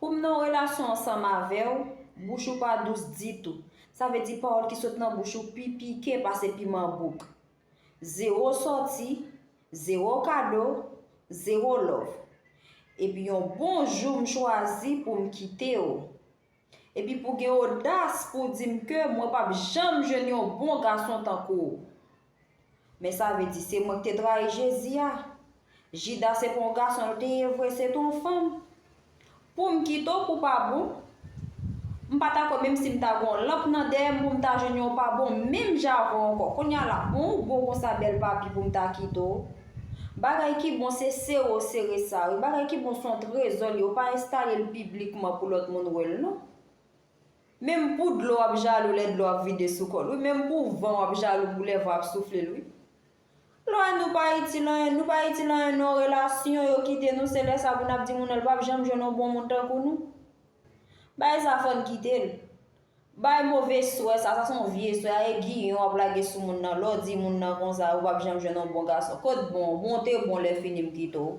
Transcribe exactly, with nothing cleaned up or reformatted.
Pou m nan yon relasyon ansanm avè w, bouch ou pa dous ditou. Sa vle di pawòl ki sot nan bouch ou pi pike pase piman bouk. Zewo sòti, zewo kado, zewo love. Epi yon bon jou m chwazi pou m kite w. Epi pou gen odas pou w di m ke mwen p ap janm jwenn yon bon gason tankou w. Men sa vle di se mwen ki te trayi Jezi a. Jida se pa yon gason l te ye vre, se te yon fanm. Pou m kite w pou pa bon, m pa ta kwè menm si m ta gen yon lanp nan dèyè m pou m ta jwenn yon pa bon menm jan avè w ankò. Kounye a la, bon ou bon konsa bèl papi pou m ta kite w. Bagay ki bon se sere w sere sa wi. Bagay ki bon se yon trezò l ye, ou pa enstale l piblikman pou lòt moun wè l non. Menm pou dlo w ap jalou lè dlo ap vide sou kò l wi. Menm pou van w ap jalou pou lè van ap soufle l wi. Lò a nou pa itil anyen, nou pa itil anyen nan yon relasyon, yo kite nou, se lè sa pou n ap di moun nan l p ap janm jwenn yon bon moun tankou nou. Bay sa fò n kite l. Bay move swè sa, sa se yon vye swè, a e giyon w ap lage sou moun nan, lè w di moun nan konsa ou p ap janm jwenn yon bon gason. Kot bon, bon te bon lè fini m kite w.